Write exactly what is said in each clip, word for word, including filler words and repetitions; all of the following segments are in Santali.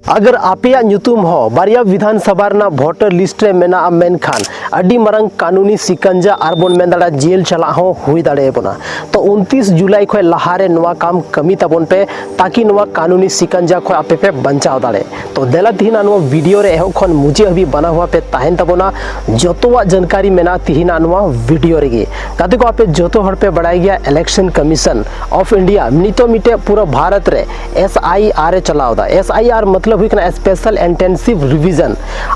ᱟᱜᱟᱨ ᱟᱯᱮᱭᱟᱜ ᱧᱩᱛᱩᱢ ᱦᱚᱸ ᱵᱟᱨᱭᱟ ᱵᱤᱫᱷᱟᱱ ᱥᱟᱵᱷᱟ ᱨᱮᱱᱟᱜ ᱵᱷᱳᱴᱟᱨ ᱞᱤᱥᱴ ᱨᱮ ᱢᱮᱱᱟᱜᱼᱟ, ᱢᱮᱱᱠᱷᱟᱱ ᱟᱹᱰᱤ ᱢᱟᱨᱟᱝ ᱠᱟᱹᱱᱩᱱᱤ ᱥᱤᱠᱟᱱᱡᱟ ᱟᱨ ᱵᱚᱱ ᱢᱮᱱ ᱫᱟᱲᱮᱭᱟᱜᱼᱟ ᱡᱮᱞ ᱪᱟᱞᱟᱜ ᱦᱚᱸ ᱦᱩᱭ ᱫᱟᱲᱮᱭᱟᱵᱚᱱᱟ᱾ ᱛᱚ ᱩᱱᱛᱤᱥ ᱡᱩᱞᱟᱭ ᱠᱷᱚᱱ ᱞᱟᱦᱟᱨᱮ ᱱᱚᱣᱟ ᱠᱟᱢ ᱠᱟᱹᱢᱤ ᱛᱟᱵᱚᱱ ᱯᱮ, ᱛᱟᱠᱤ ᱱᱚᱣᱟ ᱠᱟᱹᱱᱩᱱᱤ ᱥᱤᱠᱟᱱᱡᱟ ᱠᱷᱚᱱ ᱟᱯᱮ ᱯᱮ ᱵᱟᱧᱪᱟᱣ ᱫᱟᱲᱮ᱾ ᱛᱚ ᱫᱮᱞᱟ ᱛᱤᱦᱤᱧ ᱱᱚᱣᱟ ᱵᱷᱤᱰᱤᱭᱳ ᱨᱮ ᱮᱦᱚᱵ ᱠᱷᱚᱱ ᱢᱩᱪᱟᱹᱫ ᱦᱟᱹᱵᱤᱡ ᱵᱟᱱᱟ ᱦᱚᱲ ᱯᱮ ᱛᱟᱦᱮᱱ ᱛᱟᱵᱚᱱᱟ᱾ ᱡᱚᱛᱚᱣᱟᱜ ᱡᱟᱱᱠᱟᱨᱤ ᱢᱮᱱᱟᱜᱼᱟ ᱛᱤᱦᱤᱧᱟᱜ ᱱᱚᱣᱟ ᱵᱷᱤᱰᱤᱭᱳ ᱨᱮᱜᱮ᱾ ᱜᱟᱛᱮ ᱠᱚ, ᱟᱯᱮ ᱡᱚᱛᱚ ᱦᱚᱲ ᱯᱮ ᱵᱟᱲᱟᱭ ᱜᱮᱭᱟ, Election Commission of India ᱱᱤᱛᱚᱜ ᱢᱤᱫᱴᱮᱡ ᱯᱩᱨᱟᱹ ᱵᱷᱟᱨᱚᱛ ᱨᱮ S I R ᱮ ᱪᱟᱞᱟᱣ ᱮᱫᱟ᱾ S I R ᱢᱚᱛᱞᱚᱵ ᱦᱩᱭᱩᱜ ᱠᱟᱱᱟ Special Intensive Revision᱾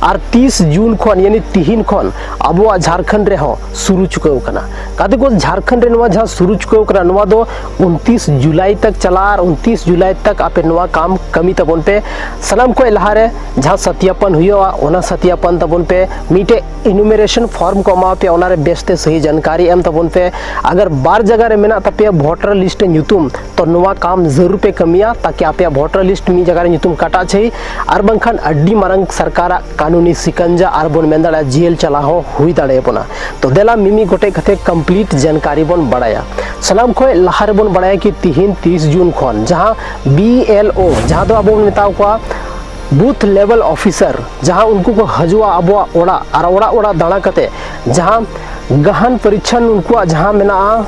ᱟᱨ ᱛᱤᱥ ᱡᱩᱱ ᱠᱷᱚᱱ, ᱭᱟᱱᱤ ᱛᱤᱦᱤᱧ ᱠᱷᱚᱱ ᱟᱵᱚᱣᱟᱜ ᱡᱷᱟᱲᱠᱷᱚᱸᱰ ᱨᱮᱦᱚᱸ ᱥᱩᱨᱩ ᱪᱩᱠᱟᱹᱣ ᱠᱟᱱᱟ᱾ ᱜᱟᱛᱮ ᱠᱚ, ᱡᱷᱟᱲᱠᱷᱚᱸᱰ ᱨᱮ ᱱᱚᱣᱟ ᱡᱟᱦᱟᱸ ᱥᱩᱨᱩ ᱪᱩᱠᱟᱹᱣ ᱠᱟᱱᱟ, ᱱᱚᱣᱟ ᱫᱚ ᱩᱱᱛᱤᱥ ᱡᱩᱞᱟᱭ ᱛᱟᱠ ᱪᱟᱞᱟᱜᱼᱟ᱾ ᱟᱨ ᱩᱱᱛᱤᱥ ᱡᱩᱞᱟᱭ ᱛᱟᱠ ᱟᱯᱮ ᱱᱚᱣᱟ ᱠᱟᱢ ᱠᱟᱹᱢᱤ ᱛᱟᱵᱚᱱ ᱯᱮ᱾ ᱥᱟᱱᱟᱢ ᱠᱷᱚᱱ ᱞᱟᱦᱟᱨᱮ ᱡᱟᱦᱟᱸ ᱥᱟᱛᱭᱟᱯᱚᱱ ᱦᱩᱭᱩᱜᱼᱟ, ᱚᱱᱟ ᱥᱟᱛᱭᱟᱯᱚᱱ ᱛᱟᱵᱚᱱ ᱯᱮ᱾ ᱢᱤᱫᱴᱮᱡ enumeration form ᱠᱚ ᱮᱢᱟ ᱯᱮᱭᱟ, ᱚᱱᱟᱨᱮ ᱵᱮᱥᱛᱮ ᱥᱟᱹᱦᱤ ᱡᱟᱱᱠᱟᱨᱤ ᱮᱢ ᱛᱟᱵᱚᱱ ᱯᱮ᱾ ᱟᱜᱟᱨ ᱵᱟᱨ ᱡᱟᱭᱜᱟ ᱨᱮ ᱢᱮᱱᱟᱜ ᱛᱟᱯᱮᱭᱟ ᱵᱷᱳᱴᱟᱨ ᱞᱤᱥᱴ ᱨᱮ ᱧᱩᱛᱩᱢ, ᱛᱚ ᱱᱚᱣᱟ ᱠᱟᱢ ᱡᱟᱹᱨᱩᱲ ᱯᱮ ᱠᱟᱹᱢᱤᱭᱟ, ᱛᱟᱠᱤ ᱟᱯᱮᱭᱟᱜ ᱵᱷᱳᱴᱟᱨ ᱞᱤᱥᱴ ᱢᱤᱫ ᱡᱟᱭᱜᱟ ᱨᱮ ᱧᱩᱛᱩᱢ ᱠᱟᱴᱟᱜ ᱪᱟᱹᱦᱤ, ᱟᱨ ᱵᱟᱝᱠᱷᱟᱱ ᱟᱹᱰᱤ ᱢᱟᱨᱟᱝ ᱥᱚᱨᱠᱟᱨᱟᱜ ᱠᱟᱹᱱᱩᱱᱤ ᱥᱤᱠᱟᱱᱡᱟ ᱟᱨ ᱵᱚᱱ ᱢᱮᱱ ᱫᱟᱲᱮᱭᱟᱜᱼᱟ ᱡᱮᱞ ᱪᱟᱞᱟᱣ ᱦᱚᱸ ᱦᱩᱭ ᱫᱟᱲᱮᱭᱟᱵᱚᱱᱟ᱾ ᱛᱚ ᱫᱮᱞᱟ ᱢᱤᱢᱤᱫ ᱜᱚᱴᱮᱡ ᱠᱟᱛᱮ complete ᱡᱟᱱᱠᱟᱨᱤ ᱵᱚᱱ ᱵᱟᱲᱟᱭᱟ᱾ ᱥᱟᱱᱟᱢ ᱠᱷᱚᱱ ᱞᱟᱦᱟ ᱨᱮᱵᱚᱱ ᱵᱟᱲᱟᱭᱟ ᱠᱤ ᱛᱤᱦᱤᱧ ᱛᱤᱥ ᱡᱩᱱ ᱠᱷᱚᱱ ᱡᱟᱦᱟᱸ B L O, ᱡᱟᱦᱟᱸ ᱫᱚ ᱟᱵᱚ ᱵᱚᱱ ᱢᱮᱛᱟ ᱠᱚᱣᱟ booth level officer, ᱡᱟᱦᱟᱸ ᱩᱱᱠᱩ ᱠᱚ ᱦᱤᱡᱩᱜᱼᱟ ᱟᱵᱚᱣᱟᱜ ᱚᱲᱟᱜ, ᱟᱨ ᱚᱲᱟᱜ ᱚᱲᱟᱜ ᱫᱟᱬᱟ ᱠᱟᱛᱮ ᱡᱟᱦᱟᱸ ᱜᱟᱦᱟᱱ ᱯᱚᱨᱤᱪᱪᱷᱟᱱ ᱩᱱᱠᱩᱣᱟᱜ ᱡᱟᱦᱟᱸ ᱢᱮᱱᱟᱜᱼᱟ,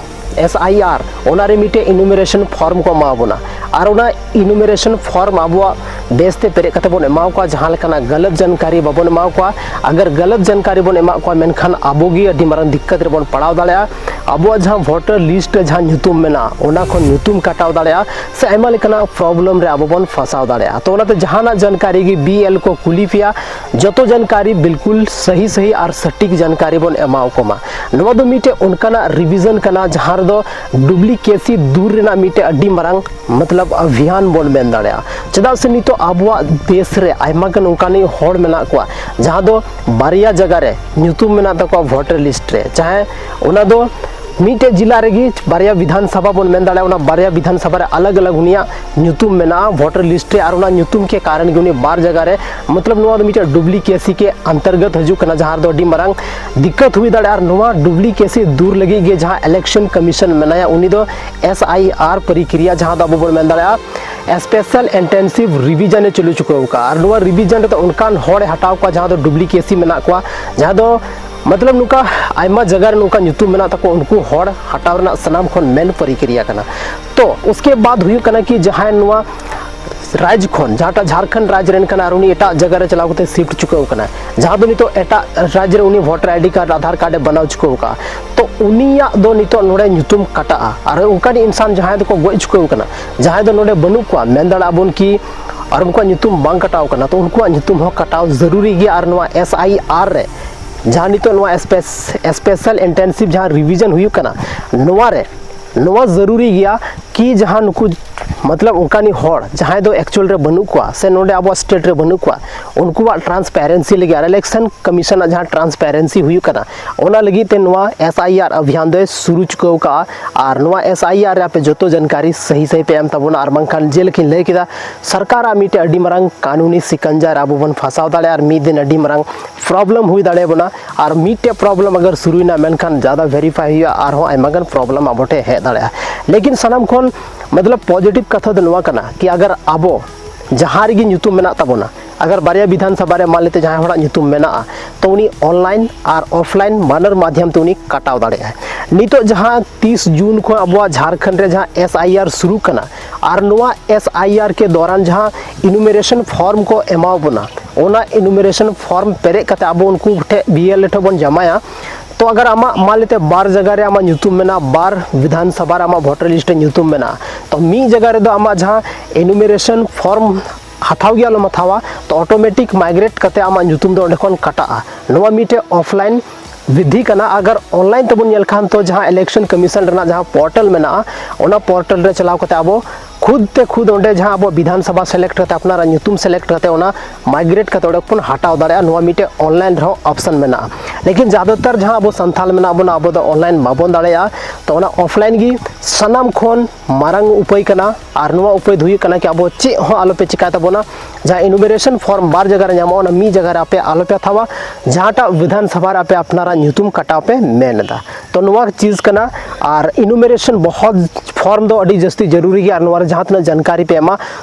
S I R, ᱚᱱᱟᱨᱮ ᱢᱤᱫᱴᱮᱡ enumeration form ᱠᱚ ᱮᱢᱟ ᱵᱚᱱᱟ᱾ ᱟᱨ ᱚᱱᱟ enumeration form ᱟᱵᱚᱣᱟᱜ ᱵᱮᱥᱛᱮ ᱯᱮᱨᱮᱡ ᱠᱟᱛᱮ ᱵᱚᱱ ᱮᱢᱟ ᱠᱚᱣᱟ, ᱡᱟᱦᱟᱸ ᱞᱮᱠᱟᱱᱟᱜ ᱜᱟᱞᱟᱛ ᱡᱟᱱᱠᱟᱨᱤ ᱵᱟᱵᱚᱱ ᱮᱢᱟ ᱠᱚᱣᱟ᱾ ᱟᱜᱟᱨ ᱜᱟᱞᱟᱛ ᱡᱟᱱᱠᱟᱨᱤ ᱵᱚᱱ ᱮᱢᱟ ᱠᱚᱣᱟ, ᱢᱮᱱᱠᱷᱟᱱ ᱟᱵᱚ ᱜᱮ ᱟᱹᱰᱤ ᱢᱟᱨᱟᱝ ᱫᱤᱠᱠᱟᱛ ᱨᱮᱵᱚᱱ ᱯᱟᱲᱟᱣ ᱫᱟᱲᱮᱭᱟᱜᱼᱟ᱾ ᱟᱵᱚᱣᱟᱜ ᱡᱟᱦᱟᱸ ᱵᱷᱳᱴᱟᱨ ᱞᱤᱥᱴ ᱨᱮ ᱡᱟᱦᱟᱸ ᱧᱩᱛᱩᱢ ᱢᱮᱱᱟᱜᱼᱟ, ᱚᱱᱟ ᱠᱷᱚᱱ ᱧᱩᱛᱩᱢ ᱠᱟᱴᱟᱣ ᱫᱟᱲᱮᱭᱟᱜᱼᱟ, ᱥᱮ ᱟᱭᱢᱟ ᱞᱮᱠᱟᱱᱟᱜ problem ᱨᱮ ᱟᱵᱚ ᱵᱚᱱ ᱯᱷᱟᱸᱥᱟᱣ ᱫᱟᱲᱮᱭᱟᱜᱼᱟ᱾ ᱛᱚ ᱚᱱᱟᱛᱮ ᱡᱟᱦᱟᱱᱟᱜ ᱡᱟᱱᱠᱟᱨᱤ ᱜᱮ B L ᱠᱚ ᱠᱩᱞᱤ ᱯᱮᱭᱟ, ᱡᱚᱛᱚ ᱡᱟᱱᱠᱟᱨᱤ ᱵᱤᱞᱠᱩᱞ ᱥᱟᱹᱦᱤ ᱥᱟᱹᱦᱤ ᱟᱨ ᱥᱚᱴᱷᱤᱠ ᱡᱟᱱᱠᱟᱨᱤ ᱵᱚᱱ ᱮᱢᱟ ᱠᱚ ᱢᱟ᱾ ᱱᱚᱣᱟ ᱫᱚ ᱢᱤᱫᱴᱮᱡ ᱚᱱᱠᱟᱱᱟᱜ revision ᱠᱟᱱᱟ ᱡᱟᱦᱟᱸ ᱨᱮᱫᱚ duplicacy ᱫᱩᱨ ᱨᱮᱱᱟᱜ ᱢᱤᱫᱴᱮᱡ ᱟᱹᱰᱤ ᱢᱟᱨᱟᱝ ᱢᱚᱛᱞᱚᱵ ᱚᱵᱷᱤᱭᱟᱱ ᱵᱚᱱ ᱢᱮᱱ ᱫᱟᱲᱮᱭᱟᱜᱼᱟ᱾ ᱪᱮᱫᱟᱜ ᱥᱮ ᱱᱤᱛᱚᱜ ᱟᱵᱚᱣᱟᱜ ᱫᱮᱥ ᱨᱮ ᱟᱭᱢᱟ ᱜᱟᱱ ᱚᱱᱠᱟᱱᱤᱡ ᱦᱚᱲ ᱢᱮᱱᱟᱜ ᱠᱚᱣᱟ ᱡᱟᱦᱟᱸ ᱫᱚ ᱵᱟᱨᱭᱟ ᱡᱟᱭᱜᱟ ᱨᱮ ᱧᱩᱛᱩᱢ ᱢᱮᱱᱟᱜ ᱛᱟᱠᱚᱣᱟ ᱵᱷᱳᱴᱟᱨ ᱞᱤᱥᱴ ᱨᱮ, ᱪᱟᱦᱮ ᱚᱱᱟ ᱫᱚ ᱢᱤᱫᱴᱮᱡ ᱡᱮᱞᱟ ᱨᱮᱜᱮ ᱵᱟᱨᱭᱟ ᱵᱤᱫᱷᱟᱱ ᱥᱚᱵᱷᱟ ᱵᱚᱱ ᱢᱮᱱ ᱫᱟᱲᱮᱭᱟᱜᱼᱟ, ᱚᱱᱟ ᱵᱟᱨᱭᱟ ᱵᱤᱫᱷᱟᱱ ᱥᱚᱵᱷᱟ ᱨᱮ ᱟᱞᱟᱜᱽ ᱟᱞᱟᱜᱽ ᱩᱱᱤᱭᱟᱜ ᱧᱩᱛᱩᱢ ᱢᱮᱱᱟᱜᱼᱟ ᱵᱷᱳᱴᱟᱨ ᱞᱤᱥᱴ ᱨᱮ, ᱟᱨ ᱚᱱᱟ ᱧᱩᱛᱩᱢ ᱠᱮ ᱠᱟᱨᱚᱱ ᱜᱮ ᱩᱱᱤ ᱵᱟᱨ ᱡᱟᱭᱜᱟ ᱨᱮ, ᱢᱚᱛᱞᱚᱵ ᱱᱚᱣᱟ ᱫᱚ ᱢᱤᱫᱴᱮᱡ ᱰᱩᱯᱞᱤᱠᱮᱥᱤ ᱠᱮ ᱚᱱᱛᱚᱨᱜᱚᱛ ᱦᱤᱡᱩᱜ ᱠᱟᱱᱟ, ᱡᱟᱦᱟᱸ ᱨᱮᱫᱚ ᱟᱹᱰᱤ ᱢᱟᱨᱟᱝ ᱫᱤᱠᱠᱟᱛ ᱦᱩᱭ ᱫᱟᱲᱮᱭᱟᱜᱼᱟ᱾ ᱟᱨ ᱱᱚᱣᱟ ᱰᱩᱯᱞᱤᱠᱮᱥᱤ ᱫᱩᱨ ᱞᱟᱹᱜᱤᱫ ᱜᱮ ᱡᱟᱦᱟᱸ ᱤᱞᱮᱠᱥᱚᱱ ᱠᱚᱢᱤᱥᱚᱱ ᱢᱮᱱᱟᱭᱟ, ᱩᱱᱤ ᱫᱚ ᱮᱥ ᱟᱭ ᱟᱨ ᱯᱨᱚᱠᱨᱤᱭᱟ, ᱡᱟᱦᱟᱸ ᱫᱚ ᱟᱵᱚ ᱵᱚᱱ ᱢᱮᱱ ᱫᱟᱲᱮᱭᱟᱜᱼᱟ ᱥᱯᱮᱥᱟᱞ ᱤᱱᱴᱮᱱᱥᱤᱵᱷ ᱨᱤᱵᱷᱤᱡᱚᱱ ᱮ ᱪᱟᱹᱞᱩ ᱪᱩᱠᱟᱹᱣ ᱟᱠᱟᱫᱼᱟ᱾ ᱟᱨ ᱱᱚᱣᱟ ᱨᱤᱵᱷᱤᱡᱚᱱ ᱨᱮᱫᱚ ᱚᱱᱠᱟᱱ ᱦᱚᱲᱮ ᱦᱟᱴᱟᱣ ᱠᱚᱣᱟ ᱡᱟᱦᱟᱸ ᱫᱚ ᱰᱩᱯᱞᱤᱠᱮᱥᱤ ᱢᱮᱱᱟᱜ ᱠᱚᱣᱟ, ᱡᱟᱦᱟᱸ ᱫᱚ ᱢᱚᱛᱞᱚᱵ ᱱᱚᱝᱠᱟ ᱟᱭᱢᱟ ᱡᱟᱭᱜᱟ ᱨᱮ ᱱᱚᱝᱠᱟ ᱧᱩᱛᱩᱢ ᱢᱮᱱᱟᱜ ᱛᱟᱠᱚᱣᱟ, ᱩᱱᱠᱩ ᱦᱚᱲ ᱦᱟᱴᱟᱣ ᱨᱮᱱᱟᱜ ᱥᱟᱱᱟᱢ ᱠᱷᱚᱱ ᱢᱮᱱ ᱯᱨᱚᱠᱨᱤᱭᱟ ᱠᱟᱱᱟ᱾ ᱛᱚ ᱩᱥᱠᱮ ᱵᱟᱫ ᱦᱩᱭᱩᱜ ᱠᱟᱱᱟ ᱠᱤ ᱡᱟᱦᱟᱸᱭ ᱱᱚᱣᱟ ᱨᱟᱡᱽ ᱠᱷᱚᱱ, ᱡᱟᱦᱟᱸᱴᱟᱜ ᱡᱷᱟᱲᱠᱷᱚᱸᱰ ᱨᱟᱡᱽ ᱨᱮᱱ ᱠᱟᱱᱟ ᱟᱨ ᱩᱱᱤ ᱮᱴᱟᱜ ᱡᱟᱭᱜᱟ ᱨᱮ ᱪᱟᱞᱟᱣ ᱠᱟᱛᱮ ᱥᱤᱯᱷᱴ ᱪᱩᱠᱟᱹᱣ ᱠᱟᱱᱟ, ᱡᱟᱦᱟᱸ ᱫᱚ ᱱᱤᱛᱚᱜ ᱮᱴᱟᱜ ᱨᱟᱡᱽ ᱨᱮ ᱩᱱᱤ voter ID card, Aadhaar card ᱮ ᱵᱮᱱᱟᱣ ᱪᱩᱠᱟᱹᱣ ᱠᱟᱜᱼᱟ, ᱛᱚ ᱩᱱᱤᱭᱟᱜ ᱫᱚ ᱱᱤᱛᱚᱜ ᱱᱚᱰᱮ ᱧᱩᱛᱩᱢ ᱠᱟᱴᱟᱜᱼᱟ᱾ ᱟᱨ ᱚᱱᱠᱟᱱ ᱤᱱᱥᱟᱱ ᱡᱟᱦᱟᱸᱭ ᱫᱚᱠᱚ ᱜᱚᱡ ᱪᱩᱠᱟᱹᱣ ᱠᱟᱱᱟ, ᱡᱟᱦᱟᱸᱭ ᱫᱚ ᱱᱚᱰᱮ ᱵᱟᱹᱱᱩᱜ ᱠᱚᱣᱟ, ᱢᱮᱱ ᱫᱟᱲᱮᱭᱟᱜᱼᱟ ᱵᱚᱱ ᱠᱤ ᱟᱨ ᱩᱱᱠᱩᱣᱟᱜ ᱧᱩᱛᱩᱢ ᱵᱟᱝ ᱠᱟᱴᱟᱣ ᱠᱟᱱᱟ, ᱛᱚ ᱩᱱᱠᱩᱣᱟᱜ ᱧᱩᱛᱩᱢ ᱦᱚᱸ ᱠᱟᱴᱟᱣ ᱡᱟᱹᱨᱩᱨᱤ ᱜᱮᱭᱟ᱾ ᱟᱨ ᱱᱚᱣᱟ ᱮᱥ ᱟᱭ ᱟᱨ ᱨᱮ ᱡᱟᱦᱟᱸ ᱱᱤᱛᱚᱜ ᱱᱚᱣᱟ ᱥᱯᱮᱥᱟᱞ ᱤᱱᱴᱮᱱᱥᱤᱵᱷ ᱡᱟᱦᱟᱸ ᱨᱤᱵᱷᱤᱡᱚᱱ ᱦᱩᱭᱩᱜ ᱠᱟᱱᱟ, ᱱᱚᱣᱟ ᱨᱮ ᱱᱚᱣᱟ ᱡᱟᱹᱨᱩᱨᱤ ᱜᱮᱭᱟ ᱠᱤ ᱡᱟᱦᱟᱸ ᱱᱩᱠᱩ ᱢᱚᱛᱞᱚᱵ ᱚᱱᱠᱟᱱᱤᱡ ᱦᱚᱲ ᱡᱟᱦᱟᱸᱭ ᱫᱚ ᱮᱠᱪᱩᱭᱮᱞ ᱨᱮ ᱵᱟᱹᱱᱩᱜ ᱠᱚᱣᱟ ᱥᱮ ᱱᱚᱰᱮ ᱟᱵᱚᱣᱟᱜ ᱥᱴᱮᱴ ᱨᱮ ᱵᱟᱹᱱᱩᱜ ᱠᱚᱣᱟ, ᱩᱱᱠᱩᱣᱟᱜ ᱴᱨᱟᱱᱥᱯᱮᱨᱮᱱᱥᱤ ᱞᱟᱹᱜᱤᱫ ᱟᱨ ᱤᱞᱮᱠᱥᱚᱱ ᱠᱚᱢᱤᱥᱚᱱᱟᱜ ᱡᱟᱦᱟᱸ ᱴᱨᱟᱱᱥᱯᱮᱨᱮᱱᱥᱤ ᱦᱩᱭᱩᱜ ᱠᱟᱱᱟ, ᱚᱱᱟ ᱞᱟᱹᱜᱤᱫ ᱛᱮ ᱱᱚᱣᱟ ᱮᱥ ᱟᱭ ᱟᱨ ᱚᱵᱷᱤᱭᱟᱱ ᱫᱚᱭ ᱥᱩᱨᱩ ᱪᱩᱠᱟᱹᱣ ᱠᱟᱜᱼᱟ᱾ ᱟᱨ ᱱᱚᱣᱟ ᱮᱥ ᱟᱭ ᱟᱨ ᱨᱮ ᱟᱯᱮ ᱡᱚᱛᱚ ᱡᱟᱱᱠᱟᱨᱤ ᱥᱟᱹᱦᱤ ᱥᱟᱹᱦᱤ ᱯᱮ ᱮᱢ ᱛᱟᱵᱚᱱᱟ, ᱟᱨ ᱵᱟᱝᱠᱷᱟᱱ ᱡᱮᱞᱮᱠᱟᱧ ᱞᱟᱹᱭ ᱠᱮᱫᱟ, ᱥᱚᱨᱠᱟᱨᱟᱜ ᱢᱤᱫᱴᱮᱱ ᱟᱹᱰᱤ ᱢᱟᱨᱟᱝ ᱠᱟᱹᱱᱩᱱᱤ ᱥᱤᱠᱟᱱᱡᱟ ᱨᱮ ᱟᱵᱚ ᱵᱚᱱ ᱯᱷᱟᱸᱥᱟᱣ ᱫᱟᱲᱮᱭᱟᱜᱼᱟ ᱟᱨ ᱢᱤᱫ ᱫᱤᱱ ᱟᱹᱰᱤ ᱢᱟᱨᱟᱝ ᱯᱨᱚᱵᱞᱮᱢ ᱦᱩᱭ ᱫᱟᱲᱮᱭᱟᱵᱚᱱᱟ᱾ ᱟᱨ ᱢᱤᱫᱴᱮᱡ ᱯᱨᱚᱵᱞᱮᱢ ᱟᱜᱟᱨ ᱥᱩᱨᱩᱭᱮᱱᱟ, ᱢᱮᱱᱠᱷᱟᱱ ᱡᱟᱫᱟ ᱵᱷᱮᱨᱤᱯᱷᱟᱭ ᱦᱩᱭᱩᱜᱼᱟ, ᱟᱨᱦᱚᱸ ᱟᱭᱢᱟ ᱜᱟᱱ ᱯᱨᱚᱵᱞᱮᱢ ᱟᱵᱚ ᱴᱷᱮᱱ ᱦᱮᱡ ᱫᱟᱲᱮᱭᱟᱜᱼᱟ᱾ ᱞᱮᱠᱤᱱ ᱥᱟᱱᱟᱢ ᱠᱷᱚᱱ ᱢᱚᱛᱞᱚᱵ ᱯᱚᱡᱤᱴᱤᱵᱷ ᱠᱟᱛᱷᱟ ᱫᱚ ᱱᱚᱣᱟ ᱠᱟᱱᱟ ᱠᱤ ᱟᱜᱟᱨ ᱟᱵᱚ ᱡᱟᱦᱟᱸ ᱨᱮᱜᱮ ᱧᱩᱛᱩᱢ ᱢᱮᱱᱟᱜ ᱛᱟᱵᱚᱱᱟ, ᱟᱜᱟᱨ ᱵᱟᱨᱭᱟ ᱵᱤᱫᱷᱟᱱ ᱥᱚᱵᱷᱟ ᱨᱮ ᱢᱟᱱ ᱞᱮᱛᱮ ᱡᱟᱦᱟᱸᱭ ᱦᱚᱲᱟᱜ ᱧᱩᱛᱩᱢ ᱢᱮᱱᱟᱜᱼᱟ, ᱛᱚ ᱩᱱᱤ ᱚᱱᱞᱟᱭᱤᱱ ᱟᱨ ᱚᱯᱷᱞᱟᱭᱤᱱ ᱵᱟᱱᱟᱨ ᱢᱟᱫᱷᱭᱚᱢ ᱛᱮ ᱩᱱᱤ ᱠᱟᱴᱟᱣ ᱫᱟᱲᱮᱭᱟᱜᱼᱟᱭ᱾ ᱱᱤᱛᱚᱜ ᱡᱟᱦᱟᱸ ᱛᱤᱥ ᱡᱩᱱ ᱠᱷᱚᱱ ᱟᱵᱚᱣᱟᱜ ᱡᱷᱟᱲᱠᱷᱚᱸᱰ ᱨᱮ ᱡᱟᱦᱟᱸ ᱮᱥ ᱟᱭ ᱟᱨ ᱥᱩᱨᱩ ᱠᱟᱱᱟ, ᱟᱨ ᱱᱚᱣᱟ ᱮᱥ ᱟᱭ ᱟᱨ ᱠᱮ ᱫᱚᱨᱟᱱ ᱡᱟᱦᱟᱸ ᱤᱱᱩᱢᱟᱨᱮᱥᱚᱱ ᱯᱷᱚᱨᱢ ᱠᱚ ᱮᱢᱟᱣ ᱵᱚᱱᱟ, ᱚᱱᱟ ᱤᱱᱩᱢᱟᱨᱮᱥᱚᱱ ᱯᱷᱚᱨᱢ ᱯᱮᱨᱮᱡ ᱠᱟᱛᱮ ᱟᱵᱚ ᱩᱱᱠᱩ ᱴᱷᱮᱱ ᱵᱤ ᱮᱞ ᱮ ᱴᱷᱮᱱ ᱵᱚᱱ ᱡᱟᱢᱟᱭᱟ᱾ ᱛᱚ ᱟᱜᱟᱨ ᱟᱢᱟᱜ ᱢᱟᱱ ᱞᱮᱛᱮ ᱵᱟᱨ ᱡᱟᱭᱜᱟ ᱨᱮ ᱟᱢᱟᱜ ᱧᱩᱛᱩᱢ ᱢᱮᱱᱟᱜᱼᱟ, ᱵᱟᱨ ᱵᱤᱫᱷᱟᱱ ᱥᱚᱵᱷᱟ ᱨᱮ ᱟᱢᱟᱜ ᱵᱷᱳᱴᱟᱨ ᱞᱤᱥᱴ ᱨᱮ ᱧᱩᱛᱩᱢ ᱢᱮᱱᱟᱜᱼᱟ, ᱛᱚ ᱢᱤᱫ ᱡᱟᱭᱜᱟ ᱨᱮᱫᱚ ᱟᱢᱟᱜ ᱡᱟᱦᱟᱸ ᱤᱱᱩᱢᱟᱨᱮᱥᱚᱱ ᱯᱷᱚᱨᱢ ᱦᱟᱛᱟᱣ ᱜᱮ ᱟᱞᱚᱢ ᱦᱟᱛᱟᱣᱟ, ᱛᱚ ᱚᱴᱳᱢᱮᱴᱤᱠ ᱢᱟᱭᱜᱨᱮᱴ ᱠᱟᱛᱮ ᱟᱢᱟᱜ ᱧᱩᱛᱩᱢ ᱫᱚ ᱚᱸᱰᱮ ᱠᱷᱚᱱ ᱠᱟᱴᱟᱜᱼᱟ᱾ ᱱᱚᱣᱟ ᱢᱤᱫᱴᱮᱡ ᱚᱯᱷᱞᱟᱭᱤᱱ ᱵᱤᱫᱷᱤ ᱠᱟᱱᱟ᱾ ᱟᱜᱟᱨ ᱚᱱᱞᱟᱭᱤᱱ ᱛᱮᱵᱚᱱ ᱧᱮᱞ ᱠᱷᱟᱱ, ᱛᱚ ᱡᱟᱦᱟᱸ ᱤᱞᱮᱠᱥᱚᱱ ᱠᱚᱢᱤᱥᱚᱱ ᱨᱮᱱᱟᱜ ᱡᱟᱦᱟᱸ ᱯᱳᱨᱴᱟᱞ ᱢᱮᱱᱟᱜᱼᱟ, ᱚᱱᱟ ᱯᱳᱨᱴᱟᱞ ᱨᱮ ᱪᱟᱞᱟᱣ ᱠᱟᱛᱮ ᱟᱵᱚ ᱠᱷᱩᱫ ᱛᱮ ᱠᱷᱩᱫ ᱚᱸᱰᱮ ᱡᱟᱦᱟᱸ ᱟᱵᱚ ᱵᱤᱫᱷᱟᱱ ᱥᱚᱵᱷᱟ ᱥᱮᱞᱮᱠᱴ ᱠᱟᱛᱮ, ᱟᱯᱱᱟᱨᱟᱜ ᱧᱩᱛᱩᱢ ᱥᱮᱞᱮᱠᱴ ᱠᱟᱛᱮ, ᱚᱱᱟ ᱢᱟᱭᱜᱨᱮᱴ ᱠᱟᱛᱮ ᱚᱸᱰᱮ ᱵᱚᱱ ᱦᱟᱴᱟᱣ ᱫᱟᱲᱮᱭᱟᱜᱼᱟ᱾ ᱱᱚᱣᱟ ᱢᱤᱫᱴᱮᱡ ᱚᱱᱞᱟᱭᱤᱱ ᱨᱮᱦᱚᱸ ᱚᱯᱥᱚᱱ ᱢᱮᱱᱟᱜᱼᱟ᱾ ᱞᱮᱠᱤᱱ ᱡᱟᱫᱟᱛᱟᱨ ᱡᱟᱦᱟᱸ ᱟᱵᱚ ᱥᱟᱱᱛᱟᱞ ᱢᱮᱱᱟᱜ ᱵᱚᱱᱟ, ᱟᱵᱚ ᱫᱚ ᱚᱱᱞᱟᱭᱤᱱ ᱵᱟᱵᱚᱱ ᱫᱟᱲᱮᱭᱟᱜᱼᱟ᱾ ᱛᱚ ᱚᱱᱟ ᱚᱯᱷᱞᱟᱭᱤᱱ ᱜᱮ ᱥᱟᱱᱟᱢ ᱠᱷᱚᱱ ᱢᱟᱨᱟᱝ ᱩᱯᱟᱹᱭ ᱠᱟᱱᱟ᱾ ᱟᱨ ᱱᱚᱣᱟ ᱩᱯᱟᱹᱭ ᱫᱚ ᱦᱩᱭᱩᱜ ᱠᱟᱱᱟ ᱠᱤ ᱟᱵᱚ ᱪᱮᱫ ᱦᱚᱸ ᱟᱞᱚᱯᱮ ᱪᱤᱠᱟᱭ ᱛᱟᱵᱚᱱᱟ᱾ ᱡᱟᱦᱟᱸ ᱤᱱᱩᱢᱟᱨᱮᱥᱚᱱ ᱯᱷᱚᱨᱢ ᱵᱟᱨ ᱡᱟᱭᱜᱟ ᱨᱮ ᱧᱟᱢᱚᱜᱼᱟ, ᱚᱱᱟ ᱢᱤᱫ ᱡᱟᱭᱜᱟ ᱨᱮ ᱟᱯᱮ ᱟᱞᱚᱯᱮ ᱦᱟᱛᱟᱣᱟ, ᱡᱟᱦᱟᱸᱴᱟᱜ ᱵᱤᱫᱷᱟᱱ ᱥᱚᱵᱷᱟ ᱨᱮ ᱟᱯᱮ ᱟᱯᱱᱟᱨᱟᱜ ᱧᱩᱛᱩᱢ ᱠᱟᱴᱟᱣ ᱯᱮ ᱢᱮᱱ ᱮᱫᱟ᱾ ᱛᱚ ᱱᱚᱣᱟ ᱪᱤᱡᱽ ᱠᱟᱱᱟ᱾ ᱟᱨ ᱤᱱᱩᱢᱟᱨᱮᱥᱚᱱ ᱵᱚᱦᱚᱛ ᱯᱷᱚᱨᱢ ᱫᱚ ᱟᱹᱰᱤ ᱡᱟᱹᱥᱛᱤ ᱡᱟᱹᱨᱩᱨᱤ ᱜᱮᱭᱟ᱾ ᱟᱨ ᱱᱚᱣᱟ ᱨᱮ ᱡᱟᱦᱟᱸ ᱛᱤᱱᱟᱹᱜ ᱡᱟᱱᱠᱟᱨᱤ ᱯᱮ ᱮᱢᱟ,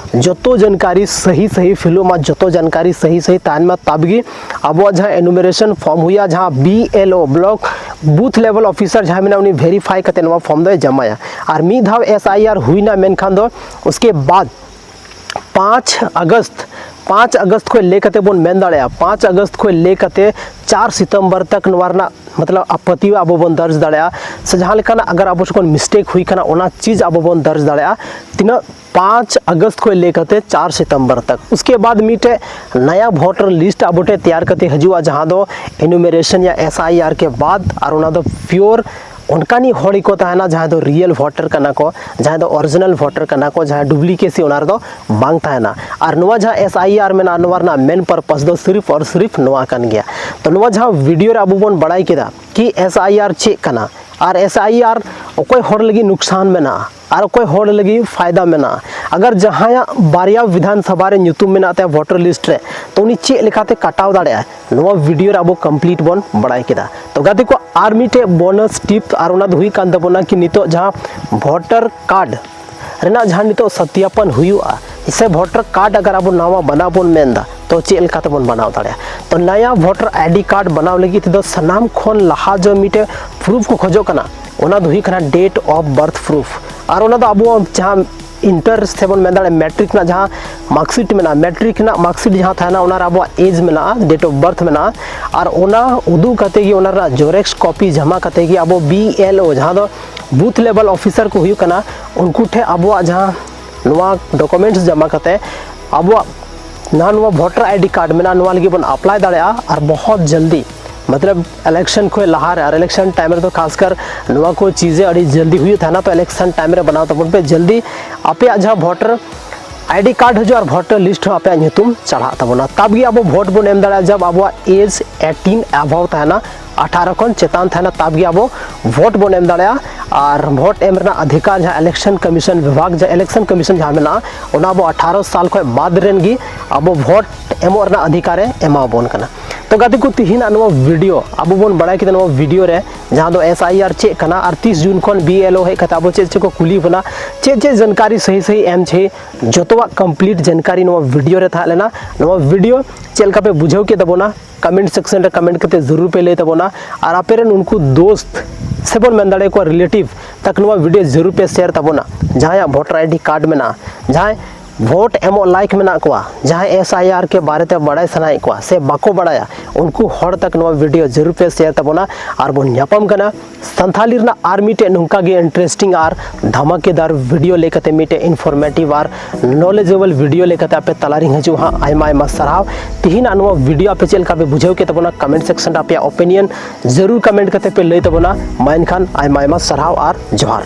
ᱡᱚᱛᱚ ᱡᱟᱱᱠᱟᱨᱤ ᱥᱟᱹᱦᱤ ᱥᱟᱹᱦᱤ ᱯᱷᱤᱞᱚᱜ ᱢᱟ, ᱡᱚᱛᱚ ᱡᱟᱱᱠᱟᱨᱤ ᱥᱟᱹᱦᱤ ᱥᱟᱹᱦᱤ ᱛᱟᱦᱮᱱ ᱢᱟ, ᱛᱟᱵ ᱜᱮ ᱟᱵᱚᱣᱟᱜ ᱡᱟᱦᱟᱸ ᱤᱱᱩᱢᱟᱨᱮᱥᱚᱱ ᱯᱷᱚᱨᱢ ᱦᱩᱭᱩᱜᱼᱟ, ᱡᱟᱦᱟᱸ ᱵᱤ ᱮᱞ ᱳ ᱵᱞᱚᱠ ᱵᱩᱛᱷ ᱞᱮᱵᱮᱞ ᱚᱯᱷᱤᱥᱟᱨ ᱡᱟᱦᱟᱸᱭ ᱢᱮᱱᱟᱜᱼᱟ, ᱩᱱᱤ ᱵᱷᱮᱨᱤᱯᱷᱟᱭ ᱠᱟᱛᱮ ᱱᱚᱣᱟ ᱯᱷᱚᱨᱢ ᱫᱚᱭ ᱡᱟᱢᱟᱭᱟ᱾ ᱟᱨ ᱢᱤᱫ ᱫᱷᱟᱣ ᱮᱥ ᱟᱭ ᱟᱨ ᱦᱩᱭᱱᱟ, ᱢᱮᱱᱠᱷᱟᱱ ᱫᱚ ᱩᱥᱠᱮ ᱵᱟᱫ ᱯᱟᱸᱪ ᱟᱜᱚᱥᱴ, ᱯᱟᱸᱪ ᱟᱜᱚᱥᱴ ᱠᱷᱚᱱ ᱞᱟᱹᱭ ᱠᱟᱛᱮ ᱵᱚᱱ ᱢᱮᱱ ᱫᱟᱲᱮᱭᱟᱜᱼᱟ, ᱯᱟᱸᱪ ᱟᱜᱚᱥᱴ ᱠᱷᱚᱱ ᱞᱟᱹᱭ ᱠᱟᱛᱮ ᱪᱟᱨ ᱥᱤᱛᱚᱢᱵᱚᱨ ᱛᱟᱠ ᱱᱚᱣᱟ ᱨᱮᱱᱟᱜ ᱢᱚᱛᱞᱚᱵ ᱟᱯᱚᱛᱤ ᱟᱵᱚ ᱵᱚᱱ ᱫᱟᱨᱡᱽ ᱫᱟᱲᱮᱭᱟᱜᱼᱟ᱾ ᱥᱮ ᱡᱟᱦᱟᱸ ᱞᱮᱠᱟᱱᱟᱜ ᱟᱜᱟᱨ ᱟᱵᱚ ᱥᱮᱫ ᱠᱷᱚᱱ ᱢᱤᱥᱴᱮᱠ ᱦᱩᱭ ᱠᱟᱱᱟ, ᱚᱱᱟ ᱪᱤᱡᱽ ᱟᱵᱚ ᱵᱚᱱ ᱫᱟᱨᱡᱽ ᱫᱟᱲᱮᱭᱟᱜᱼᱟ᱾ ᱛᱤᱱᱟᱹᱜ? ᱯᱟᱸᱪ ᱟᱜᱚᱥᱴ ᱠᱷᱚᱱ ᱞᱟᱹᱭ ᱠᱟᱛᱮ ᱪᱟᱨ ᱥᱤᱛᱚᱢᱵᱚᱨ ᱛᱟᱠ᱾ ᱩᱥᱠᱮ ᱵᱟᱫ ᱢᱤᱫᱴᱮᱡ ᱱᱟᱭᱟ ᱵᱷᱳᱴᱟᱨ ᱞᱤᱥᱴ ᱟᱵᱚ ᱴᱷᱮᱱ ᱛᱮᱭᱟᱨ ᱠᱟᱛᱮ ᱦᱤᱡᱩᱜᱼᱟ, ᱡᱟᱦᱟᱸ ᱫᱚ ᱤᱱᱩᱢᱟᱨᱮᱥᱚᱱ ᱭᱟ ᱮᱥ ᱟᱭ ᱟᱨ ᱠᱮ ᱵᱟᱫ, ᱟᱨ ᱚᱱᱟ ᱫᱚ ᱯᱤᱭᱳᱨ ᱚᱱᱠᱟᱱᱤᱡ ᱦᱚᱲ ᱜᱮᱠᱚ ᱛᱟᱦᱮᱱᱟ, ᱡᱟᱦᱟᱸᱭ ᱫᱚ ᱨᱤᱭᱮᱞ ᱵᱷᱳᱴᱟᱨ ᱠᱟᱱᱟ ᱠᱚ, ᱡᱟᱦᱟᱸᱭ ᱫᱚ ᱚᱨᱤᱡᱤᱱᱟᱞ ᱵᱷᱳᱴᱟᱨ ᱠᱟᱱᱟ ᱠᱚ, ᱡᱟᱦᱟᱸᱭ ᱰᱩᱯᱞᱤᱠᱮᱥᱤ ᱚᱱᱟ ᱨᱮᱫᱚ ᱵᱟᱝ ᱛᱟᱦᱮᱱᱟ᱾ ᱟᱨ ᱱᱚᱣᱟ ᱡᱟᱦᱟᱸ ᱮᱥ ᱟᱭ ᱟᱨ ᱢᱮᱱᱟᱜᱼᱟ, ᱱᱚᱣᱟ ᱨᱮᱱᱟᱜ ᱢᱮᱱ ᱯᱟᱨᱯᱟᱥ ᱫᱚ ᱥᱤᱨᱤᱯ ᱟᱨ ᱥᱤᱨᱤᱯ ᱱᱚᱣᱟ ᱠᱟᱱ ᱜᱮᱭᱟ᱾ ᱛᱚ ᱱᱚᱣᱟ ᱡᱟᱦᱟᱸ ᱵᱷᱤᱰᱤᱭᱳ ᱨᱮ ᱟᱵᱚ ᱵᱚᱱ ᱵᱟᱲᱟᱭ ᱠᱮᱫᱟ ᱠᱤ ᱮᱥ ᱟᱭ ᱟᱨ ᱪᱮᱫ ᱠᱟᱱᱟ, ᱟᱨ ᱮᱥ ᱟᱭ ᱟᱨ ᱚᱠᱚᱭ ᱦᱚᱲ ᱞᱟᱹᱜᱤᱫ ᱱᱩᱠᱥᱟᱱ ᱢᱮᱱᱟᱜᱼᱟ ᱟᱨ ᱚᱠᱚᱭ ᱦᱚᱲ ᱞᱟᱹᱜᱤᱫ ᱯᱷᱟᱭᱫᱟ ᱢᱮᱱᱟᱜᱼᱟ, ᱟᱜᱟᱨ ᱡᱟᱦᱟᱸᱭᱟᱜ ᱵᱟᱨᱭᱟ ᱵᱤᱫᱷᱟᱱ ᱥᱚᱵᱷᱟ ᱨᱮ ᱧᱩᱛᱩᱢ ᱢᱮᱱᱟᱜ ᱛᱟᱭᱟ ᱵᱷᱳᱴᱟᱨ ᱞᱤᱥᱴ ᱨᱮ, ᱛᱚ ᱩᱱᱤ ᱪᱮᱫ ᱞᱮᱠᱟᱛᱮ ᱠᱟᱴᱟᱣ ᱫᱟᱲᱮᱭᱟᱜᱼᱟ, ᱱᱚᱣᱟ ᱵᱷᱤᱰᱤᱭᱳ ᱨᱮ ᱟᱵᱚ ᱠᱚᱢᱯᱞᱤᱴ ᱵᱚᱱ ᱵᱟᱲᱟᱭ ᱠᱮᱫᱟ᱾ ᱛᱚ ᱜᱟᱛᱮ ᱠᱚ, ᱟᱨ ᱢᱤᱫᱴᱮᱡ ᱵᱳᱱᱟᱥ ᱴᱤᱯ, ᱟᱨ ᱚᱱᱟ ᱫᱚ ᱦᱩᱭᱩᱜ ᱠᱟᱱ ᱛᱟᱵᱚᱱᱟ ᱠᱤ ᱱᱤᱛᱚᱜ ᱡᱟᱦᱟᱸ ᱵᱷᱳᱴᱟᱨ ᱠᱟᱨᱰ ᱨᱮᱱᱟᱜ ᱡᱟᱦᱟᱸ ᱱᱤᱛᱚᱜ ᱥᱚᱛᱭᱟᱯᱚᱱ ᱦᱩᱭᱩᱜᱼᱟ, ᱥᱮ ᱵᱷᱳᱴᱟᱨ ᱠᱟᱨᱰ ᱟᱜᱟᱨ ᱟᱵᱚ ᱱᱟᱣᱟ ᱵᱮᱱᱟᱣ ᱵᱚᱱ ᱢᱮᱱᱫᱟ, ᱛᱚ ᱪᱮᱫ ᱞᱮᱠᱟ ᱛᱮᱵᱚᱱ ᱵᱮᱱᱟᱣ ᱫᱟᱲᱮᱭᱟᱜᱼᱟ? ᱛᱚ ᱱᱟᱭᱟ ᱵᱷᱳᱴᱟᱨ ᱟᱭ ᱰᱤ ᱠᱟᱨᱰ ᱵᱮᱱᱟᱣ ᱞᱟᱹᱜᱤᱫ ᱛᱮᱫᱚ ᱥᱟᱱᱟᱢ ᱠᱷᱚᱱ ᱞᱟᱦᱟ ᱡᱚ ᱢᱤᱫᱴᱮᱡ ᱯᱨᱩᱯᱷ ᱠᱚ ᱠᱷᱚᱡᱚᱜ ᱠᱟᱱᱟ, ᱚᱱᱟ ᱫᱚ ᱦᱩᱭᱩᱜ ᱠᱟᱱᱟ ᱰᱮᱴ ᱚᱯᱷ ᱵᱟᱨᱛᱷ ᱯᱨᱩᱯᱷ᱾ ᱟᱨ ᱚᱱᱟ ᱫᱚ ᱟᱵᱚ ᱡᱟᱦᱟᱸ ᱤᱱᱴᱟᱨ ᱥᱮᱵᱚᱱ ᱢᱮᱱ ᱫᱟᱲᱮᱭᱟᱜᱼᱟ, ᱢᱮᱴᱨᱤᱠ ᱨᱮᱱᱟᱜ ᱡᱟᱦᱟᱸ ᱢᱟᱨᱠᱥᱤᱴ ᱢᱮᱱᱟᱜᱼᱟ, ᱢᱮᱴᱨᱤᱠ ᱨᱮᱱᱟᱜ ᱢᱟᱨᱠᱥᱤᱴ ᱡᱟᱦᱟᱸ ᱛᱟᱦᱮᱱᱟ, ᱚᱱᱟ ᱨᱮ ᱟᱵᱚᱣᱟᱜ ᱮᱡᱽ ᱢᱮᱱᱟᱜᱼᱟ, ᱰᱮᱴ ᱚᱯᱷ ᱵᱟᱨᱛᱷ ᱢᱮᱱᱟᱜᱼᱟ, ᱟᱨ ᱚᱱᱟ ᱩᱫᱩᱜ ᱠᱟᱛᱮ ᱜᱮ, ᱚᱱᱟ ᱨᱮᱱᱟᱜ ᱡᱮᱨᱚᱠᱥ ᱠᱚᱯᱤ ᱡᱚᱢᱟ ᱠᱟᱛᱮ ᱜᱮ ᱟᱵᱚ ᱵᱤ ᱮᱞ ᱳ, ᱡᱟᱦᱟᱸ ᱫᱚ ᱵᱩᱛᱷ ᱞᱮᱵᱮᱞ ᱚᱯᱷᱤᱥᱟᱨ ᱠᱚ ᱦᱩᱭᱩᱜ ᱠᱟᱱᱟ, ᱩᱱᱠᱩ ᱴᱷᱮᱱ ᱟᱵᱚᱣᱟᱜ ᱡᱟᱦᱟᱸ ᱱᱚᱣᱟ ᱰᱚᱠᱩᱢᱮᱱᱴᱥ ᱡᱚᱢᱟ ᱠᱟᱛᱮ ᱟᱵᱚᱣᱟᱜ ᱱᱟᱦᱟᱜ ᱱᱚᱣᱟ ᱵᱷᱳᱴᱟᱨ ᱟᱭ ᱰᱤ ᱠᱟᱨᱰ ᱢᱮᱱᱟᱜᱼᱟ, ᱱᱚᱣᱟ ᱞᱟᱹᱜᱤᱫ ᱵᱚᱱ ᱟᱯᱞᱟᱭ ᱫᱟᱲᱮᱭᱟᱜᱼᱟ᱾ ᱟᱨ ᱵᱚᱦᱚᱛ ᱡᱚᱞᱫᱤ ᱢᱚᱛᱞᱚᱵ ᱤᱞᱮᱠᱥᱚᱱ ᱠᱷᱚᱱ ᱞᱟᱦᱟ ᱨᱮ ᱟᱨ ᱤᱞᱮᱠᱥᱚᱱ ᱴᱟᱭᱤᱢ ᱨᱮᱫᱚ ᱠᱷᱟᱥᱠᱟᱨ ᱱᱚᱣᱟ ᱠᱚ ᱪᱤᱡᱮ ᱟᱹᱰᱤ ᱡᱚᱞᱫᱤ ᱦᱩᱭᱩᱜ ᱛᱟᱦᱮᱱᱟ᱾ ᱛᱚ ᱤᱞᱮᱠᱥᱚᱱ ᱴᱟᱭᱤᱢ ᱨᱮ ᱵᱮᱱᱟᱣ ᱛᱟᱵᱚᱱ ᱯᱮ ᱡᱚᱞᱫᱤ ᱟᱯᱮᱭᱟᱜ ᱡᱟᱦᱟᱸ ᱵᱷᱳᱴᱟᱨ ᱟᱭᱰᱤ ᱠᱟᱨᱰ ᱦᱤᱡᱩᱜᱼᱟ ᱟᱨ ᱵᱷᱳᱴᱟᱨ ᱞᱤᱥᱴ ᱦᱚᱸ ᱟᱯᱮᱭᱟᱜ ᱧᱩᱛᱩᱢ ᱪᱟᱲᱦᱟᱜ ᱛᱟᱵᱚᱱᱟ᱾ ᱛᱟᱵ ᱜᱮ ᱟᱵᱚ ᱵᱷᱳᱴ ᱵᱚᱱ ᱮᱢ ᱫᱟᱲᱮᱭᱟᱜᱼᱟ ᱡᱟᱵ ᱟᱵᱚᱣᱟᱜ ᱮᱡᱽ ᱮᱭᱤᱴᱤᱱ ᱮᱵᱷᱟᱣ ᱛᱟᱦᱮᱱᱟ, ᱟᱴᱷᱟᱨᱚ ᱠᱷᱚᱱ ᱪᱮᱛᱟᱱ ᱛᱟᱦᱮᱱᱟ, ᱛᱟᱵ ᱜᱮ ᱟᱵᱚ ᱵᱷᱳᱴ ᱵᱚᱱ ᱮᱢ ᱫᱟᱲᱮᱭᱟᱜᱼᱟ᱾ ᱟᱨ ᱵᱷᱳᱴ ᱮᱢ ᱨᱮᱱᱟᱜ ᱚᱫᱷᱤᱠᱟᱨ ᱡᱟᱦᱟᱸ ᱤᱞᱮᱠᱥᱚᱱ ᱠᱚᱢᱤᱥᱚᱱ ᱵᱤᱵᱷᱟᱜᱽ, ᱡᱟᱦᱟᱸ ᱤᱞᱮᱠᱥᱚᱱ ᱠᱚᱢᱤᱥᱚᱱ ᱡᱟᱦᱟᱸ ᱢᱮᱱᱟᱜᱼᱟ, ᱚᱱᱟ ᱟᱵᱚ ᱟᱴᱷᱟᱨᱚ ᱥᱟᱞ ᱠᱷᱚᱱ ᱵᱟᱫ ᱨᱮᱱ ᱜᱮ ᱟᱵᱚ ᱵᱷᱳᱴ ᱮᱢᱚᱜ ᱨᱮᱱᱟᱜ ᱚᱫᱷᱤᱠᱟᱨᱮ ᱮᱢᱟᱵᱚᱱ ᱠᱟᱱᱟ᱾ ᱛᱚ ᱜᱟᱛᱮ ᱠᱚ, ᱛᱤᱦᱤᱧᱟᱜ ᱱᱚᱣᱟ ᱵᱷᱤᱰᱤᱭᱳ ᱟᱵᱚ ᱵᱚᱱ ᱵᱟᱲᱟᱭ ᱠᱮᱫᱟ, ᱱᱚᱣᱟ ᱵᱷᱤᱰᱤᱭᱳ ᱨᱮ ᱡᱟᱦᱟᱸ ᱫᱚ ᱮᱥ ᱟᱭ ᱟᱨ ᱪᱮᱫ ᱠᱟᱱᱟ ᱟᱨ ᱛᱤᱥ ᱡᱩᱱ ᱠᱷᱚᱱ ᱵᱤ ᱮᱞ ᱳ ᱦᱮᱡ ᱠᱟᱛᱮ ᱟᱵᱚ ᱪᱮᱫ ᱪᱮᱫ ᱠᱚ ᱠᱩᱞᱤ ᱵᱚᱱᱟ, ᱪᱮᱫ ᱪᱮᱫ ᱡᱟᱱᱠᱟᱨᱤ ᱥᱟᱹᱦᱤ ᱥᱟᱹᱦᱤ ᱮᱢ ᱪᱟᱹᱦᱤ, ᱡᱚᱛᱚᱣᱟᱜ ᱠᱚᱢᱯᱞᱤᱴ ᱡᱟᱱᱠᱟᱨᱤ ᱱᱚᱣᱟ ᱵᱷᱤᱰᱤᱭᱳ ᱨᱮ ᱛᱟᱦᱮᱸ ᱞᱮᱱᱟ᱾ ᱱᱚᱣᱟ ᱵᱷᱤᱰᱤᱭᱳ ᱪᱮᱫ ᱞᱮᱠᱟ ᱯᱮ ᱵᱩᱡᱷᱟᱹᱣ ᱠᱮᱫ ᱛᱟᱵᱚᱱᱟ, ᱠᱚᱢᱮᱱᱴ ᱥᱮᱠᱥᱚᱱ ᱨᱮ ᱠᱚᱢᱮᱱᱴ ᱠᱟᱛᱮ ᱡᱟᱹᱨᱩᱲ ᱯᱮ ᱞᱟᱹᱭ ᱛᱟᱵᱚᱱᱟ᱾ ᱟᱨ ᱟᱯᱮ ᱨᱮᱱ ᱩᱱᱠᱩ ᱫᱳᱥᱛ ᱥᱮ ᱵᱚᱱ ᱢᱮᱱ ᱫᱟᱲᱮᱭᱟᱠᱚᱣᱟ ᱨᱤᱞᱮᱴᱤᱵᱷ ᱛᱟᱠ ᱱᱚᱣᱟ ᱵᱷᱤᱰᱤᱭᱳ ᱡᱟᱹᱨᱩᱲ ᱯᱮ ᱥᱮᱭᱟᱨ ᱛᱟᱵᱚᱱᱟ᱾ ᱡᱟᱦᱟᱸᱭᱟᱜ ᱵᱷᱳᱴᱟᱨ ᱟᱭᱰᱤ ᱠᱟᱨᱰ ᱢᱮᱱᱟᱜᱼᱟ, ᱡᱟᱦᱟᱸᱭ ᱵᱷᱳᱴ ᱮᱢᱚᱜ ᱞᱟᱭᱤᱠ ᱢᱮᱱᱟᱜ ᱠᱚᱣᱟ, ᱡᱟᱦᱟᱸᱭ ᱮᱥ ᱟᱭ ᱟᱨ ᱠᱮ ᱵᱟᱨᱮᱛᱮ ᱵᱟᱲᱟᱭ ᱥᱟᱱᱟᱭᱮᱫ ᱠᱚᱣᱟ ᱥᱮ ᱵᱟᱠᱚ ᱵᱟᱲᱟᱭᱟ, ᱩᱱᱠᱩ ᱦᱚᱲ ᱛᱟᱠ ᱱᱚᱣᱟ ᱵᱷᱤᱰᱤᱭᱳ ᱡᱟᱹᱨᱩᱲ ᱯᱮ ᱥᱮᱭᱟᱨ ᱛᱟᱵᱚᱱᱟ᱾ ᱟᱨ ᱵᱚᱱ ᱧᱟᱯᱟᱢ ᱠᱟᱱᱟ ᱥᱟᱱᱛᱷᱟᱞᱤ ᱨᱮᱱᱟᱜ ᱟᱨ ᱢᱤᱫᱴᱮᱡ ᱱᱚᱝᱠᱟ ᱜᱮ ᱤᱱᱴᱟᱨᱮᱥᱴᱤᱝ ᱟᱨ ᱫᱷᱟᱢᱟᱠᱮᱫᱟᱨ ᱵᱷᱤᱰᱤᱭᱳ ᱞᱟᱹᱭ ᱠᱟᱛᱮ, ᱢᱤᱫᱴᱮᱡ ᱤᱱᱯᱷᱚᱨᱢᱮᱴᱤᱵᱷ ᱟᱨ ᱱᱚᱞᱮᱡᱮᱵᱚᱞ ᱵᱷᱤᱰᱤᱭᱳ ᱞᱟᱹᱭ ᱠᱟᱛᱮ ᱟᱯᱮ ᱛᱟᱞᱟᱨᱤᱧ ᱦᱤᱡᱩᱜᱼᱟ ᱦᱟᱸᱜ᱾ ᱟᱭᱢᱟ ᱟᱭᱢᱟ ᱥᱟᱨᱦᱟᱣ᱾ ᱛᱤᱦᱤᱧᱟᱜ ᱱᱚᱣᱟ ᱵᱷᱤᱰᱤᱭᱳ ᱟᱯᱮ ᱪᱮᱫ ᱞᱮᱠᱟ ᱯᱮ ᱵᱩᱡᱷᱟᱹᱣ ᱠᱮᱫ ᱛᱟᱵᱚᱱᱟ, ᱠᱚᱢᱮᱱᱴ ᱥᱮᱠᱥᱚᱱ ᱨᱮ ᱟᱯᱮᱭᱟᱜ ᱚᱯᱤᱱᱤᱭᱚᱱ ᱡᱟᱹᱨᱩᱲ ᱠᱚᱢᱮᱱᱴ ᱠᱟᱛᱮ ᱯᱮ ᱞᱟᱹᱭ ᱛᱟᱵᱚᱱᱟ᱾ ᱢᱟ ᱮᱱᱠᱷᱟᱱ ᱟᱭᱢᱟ ᱟᱭᱢᱟ ᱥᱟᱨᱦᱟᱣ ᱟᱨ ᱡᱚᱦᱟᱨ᱾